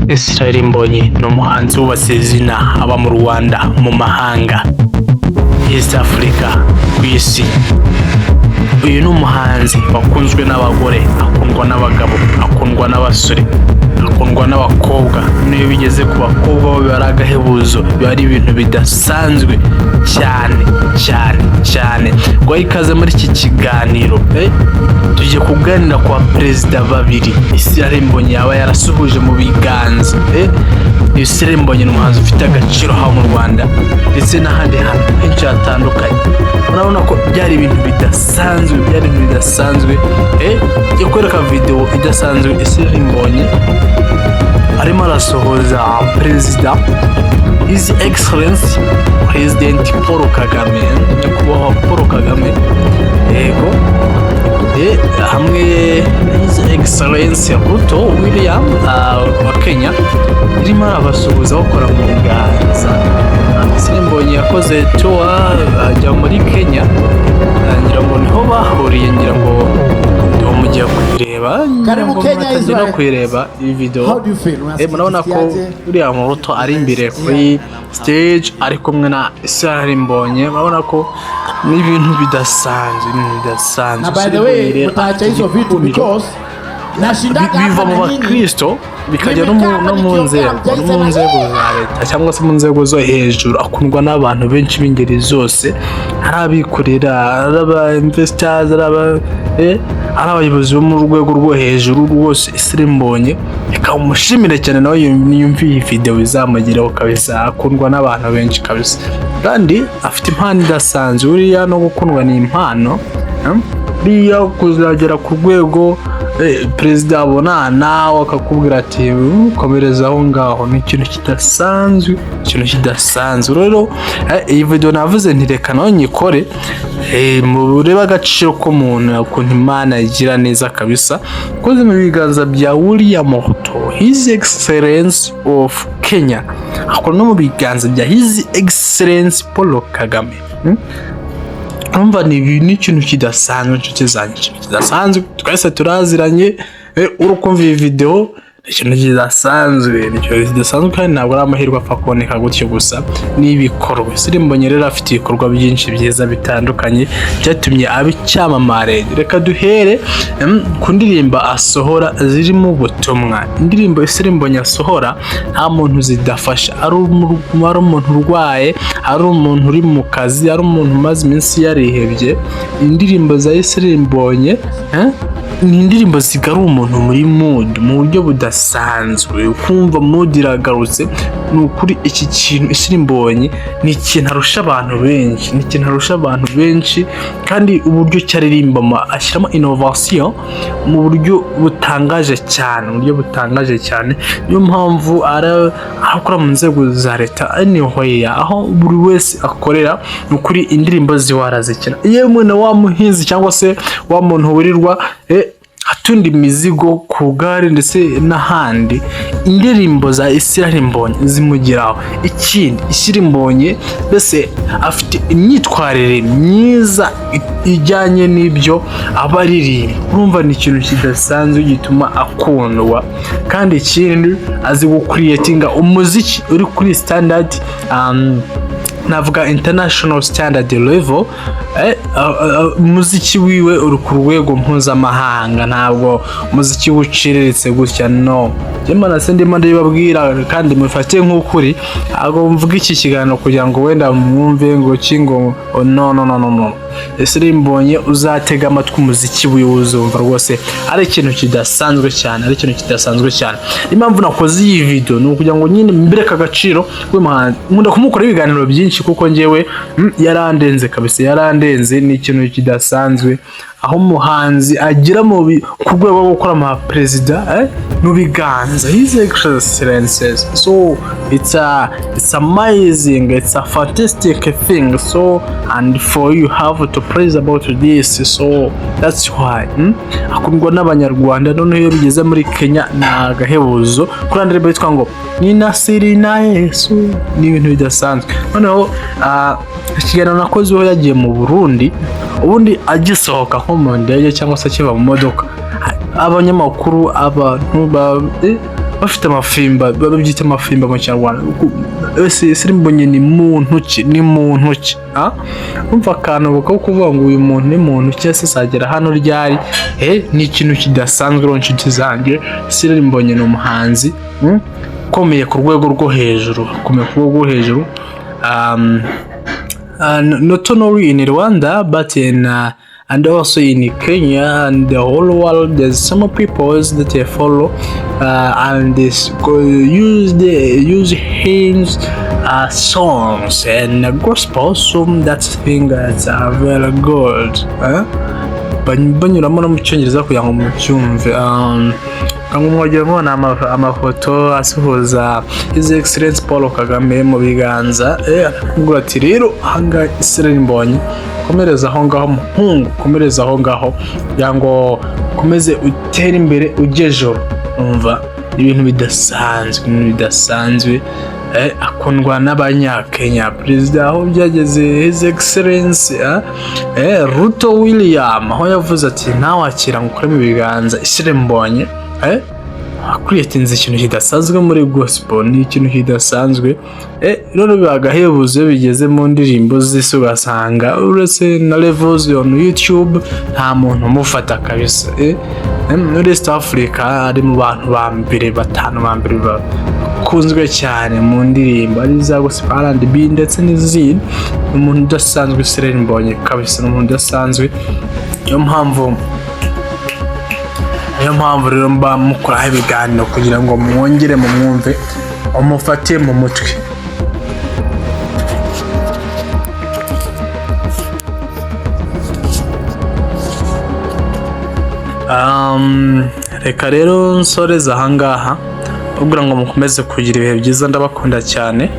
Israel Mbonyi ni umuhanzi wubatse izina aba mu Rwanda, mu mahanga, East Africa, ku isi. Uyu ni umuhanzi wakunzwe n'abagore, akundwa n'abagabo, akundwa n'abasore, akundwa n'abakobwa. Niyo bigeze ku bakobwa bo biba ari agahebuzo, biba ari ibintu bidasanzwe cyane cyane cyane. Guha ikaze muri iki kiganiro, tugiye kuganira ku baperezida babiri Israel Mbonyi yaba yarasuhuje mu biganza. Israel Mbonyi ni umuhanzi ufite agaciro haba mu Rwanda ndetse n'ahandi hantu henshi hatandukanye. Urabona ko byari ibintu bidasanzwe, byari ibintu bidasanzwe. Yo kwereka video idasanzwe, Israel Mbonyi arimo arasuhuza perezida, His Excellency President Paul Kagame, nyakubahwa Paul Kagame, yego, hamwe na His Excellency Ruto William wa Kenya, irimo arabasuhuza bakora mu biganza. Israel Mbonyi yakoze tour ajya muri Kenya, ngira ngo niho bahuriye, ngira ngo video mugiye kuyireba, ngira Karibu ngo Kenya, mwatangiye no Israel. kuyireba iyi video. How do you feel? Murabona ko William Ruto ari imbere kuri stage ari kumwe na Israel Mbonyi. Murabona ko ni ibintu bidasanzwe, ibintu bidasanzwe. Na by the Israel way, Mbonyi rero mtaacha afite hizo vitu igikundiro. because nashindaga Biva hapa mu na nyinyi. bakristo bikajya no mu nzego za leta cyangwa se mu nzego zo hejuru. Akundwa n'abantu benshi b'ingeri zose, ari abikorera, ari aba investors, ari abayobozi bo mu rwego rwo hejuru rwose. Israel Mbonyi reka umushimire cyane, nawe yumve iyi video izamugeraho kabisa. Akundwa n'abantu benshi kabisa kandi afite impano idasanzwe. Buriya no gukundwa ni impano, Buriya kuzagera ku rwego perezida abona nawe akakubwira ati: "Komereza aho ngaho", ni ikintu kidasanzwe, ikintu kidasanzwe. Rero iyi video navuze nti reka nawe nyikore, murebe agaciro k'umuntu, ukuntu Imana igira neza kabisa. Koze mu biganza bya William Ruto, His Excellence of Kenya, akora no mu biganza bya His Excellence Paul Kagame. Urumva ni ikintu kidasanzwe, inshuti zanjye, ikintu kidasanzwe. Twese turaziranye, uri kumva iyi video, ni ikintu kidasanzwe, ni ikintu kidasanzwe kandi ntabwo ari amahirwe apfa kuboneka gutyo gusa, ni ibikorwa. Israel Mbonyi rero afite ibikorwa byinshi byiza bitandukanye byatumye aba icyamamare. Reka duhere ku ndirimbo asohora zirimo ubutumwa. Indirimbo Israel Mbonyi asohora nta muntu zidafasha, ari umuntu urwaye, ari umuntu uri mu kazi, ari umuntu umaze iminsi yarihebye. Indirimbo za Israel Mbonyi ni indirimbo zigarura umuntu muri mood mu buryo budasanzwe, ukumva mood iragarutse. Ni ukuri iki kintu Israel Mbonyi ni ikintu arusha abantu benshi, ni ikintu arusha abantu benshi. Kandi uburyo cyaririmbamo ashyiramo innovation mu buryo butangaje cyane, mu buryo butangaje cyane. Niyo mpamvu arakora mu nzego za leta, anyway, aho buri wese akorera, ni ukuri indirimbo ziwe arazikina. Yemwe na wa muhinzi cyangwa se wa muntu wirirwa atunda imizigo ku gare ndetse n'ahandi, indirimbo za Israel Mbonyi zimugeraho. Ikindi, Israel Mbonyi mbese afite imyitwarire myiza ijyanye n'ibyo aba aririmba. Urumva ni ikintu kidasanzwe gituma akundwa. Kandi ikindi, azi gucreatinga umuziki uri kuri standard, navuga international standard level. Umuziki wiwe uri ku rwego mpuzamahanga, ntabwo umuziki uciriritse gutya, no. Njye se ndimo ndibabwira kandi mufate nk'ukuri, ntabwo mvuga iki kiganiro kugira ngo wenda mwumve ngo ki ngo oh, no, no, no, no, no. Ese Mbonye uzatega amatwi umuziki wiwe, uzumva rwose ari ikintu kidasanzwe cyane, ari ikintu kidasanzwe cyane. Impamvu nakoze iyi video ni ukugira ngo nyine mbereke agaciro k'uyu muhanzi. Nkunda kumukora ibiganiro byinshi kuko njyewe yarandenze kabisa, yarandenze. Ni ikintu kidasanzwe aho umuhanzi agira ku rwego rwo gukora ama perezida mu biganza, His Excellences. So it's amazing, it's a fantastic thing. So and for you have to praise about this. So that's why akundwa n'Abanyarwanda. Noneho iyo bigeze muri Kenya ni agahebuzo. Kuri ndirimbo yitwa ngo Ninasiri na Yesu, ni ibintu bidasanzwe. Noneho ikiganiro nakozeho yagiye mu Burundi, ubundi agisohoka nko mu ndege cyangwa se akiva mu modoka, abanyamakuru, abantu Bafite amafimba, babyita amafimba mu Kinyarwanda. Ese Israel Mbonyi ni muntu ki? Ni muntu ki? Ah? Umva akantu ko kuvuga ngo uyu muntu ni muntu ki, ese azagera hano ryari? Ni ikintu kidasanzwe rero, inshuti zanjye. Israel Mbonyi ni umuhanzi ukomeye ku rwego rwo hejuru, ukomeye ku rwego rwo hejuru, not only in Rwanda but in and also in Kenya and the whole world. There's some people that they follow and this go use his songs and gospel. So that thing that's very good. Eh? Banyuramo no mu Cyongereza kugira ngo mucyumve. Ngo mwongere mubona amafoto asuhuza His Excellence Paul Kagame mu biganza, arakubwira ati: "Rero ahangaha Israel Mbonyi, komereza aho ngaho muhungu, komereza aho ngaho kugira ngo ukomeze utere imbere ujye ejuru." Umva ibintu bidasanzwe, ibintu bidasanzwe. Akundwa n'Abanyakenya. Perezida aho byageze, His Excellence Ruto William, aho yavuze ati: "Ntawakira ngo ukore mu biganza Israel Mbonyi." Akuriyetinze ikintu kidasanzwe muri gospel, ni ikintu kidasanzwe. Rero biba agahebuzo iyo bigeze mu ndirimbo z'isi, ugasanga uretse na levels on YouTube nta muntu umufata kabisa. Muri East Africa ari mu bantu ba mbere, batanu ba mbere bakunzwe cyane mu ndirimbo, ari iza gospel, R&B ndetse n'izindi. Ni umuntu udasanzwe Israel Mbonyi kabisa, ni umuntu udasanzwe. Niyo mpamvu rero mba mukoraho ibiganiro kugira ngo mwongere mumwumve, umufate mu mutwe. Reka rero nsoreze ahangaha ubwira ngo mukomeze kugira ibihe byiza, ndabakunda cyane.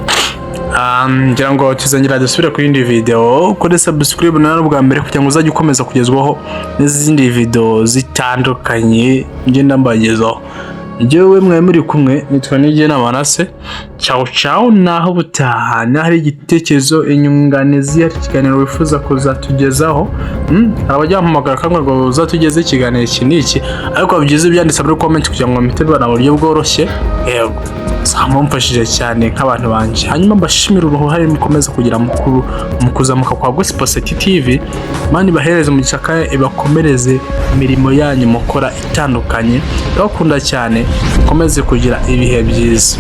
Ngira ngo tuzongera dusubire ku yindi video. Kuri subscribe nawe bwa mbere kugira ngo uzajye ukomeza kugezwaho n'izindi video zitandukanye ngenda mbagezaho. Njyewe mwari muri kumwe nitwa Nigena Manase. Ciao ciao, naho butaha. Naho hari igitekerezo, inyunganizi, hari ikiganiro wifuza kuzatugezaho, hari abajya bampamagara akambwira ngo uzatugeze ikiganiro iki n'iki, ariko byiza byanditse muri comment kugira ngo mpite mbibona mu buryo bworoshye. Yego, mumfashije cyane nk'abantu banjye. Hanyuma mbashimire uruhare mukomeza kugira mu kuzamuka kwa Gospel City TV. Imana ibahereze umugisha kandi ibakomereze imirimo yanyu mukora itandukanye. Ndabakunda cyane, mukomeze kugira ibihe byiza.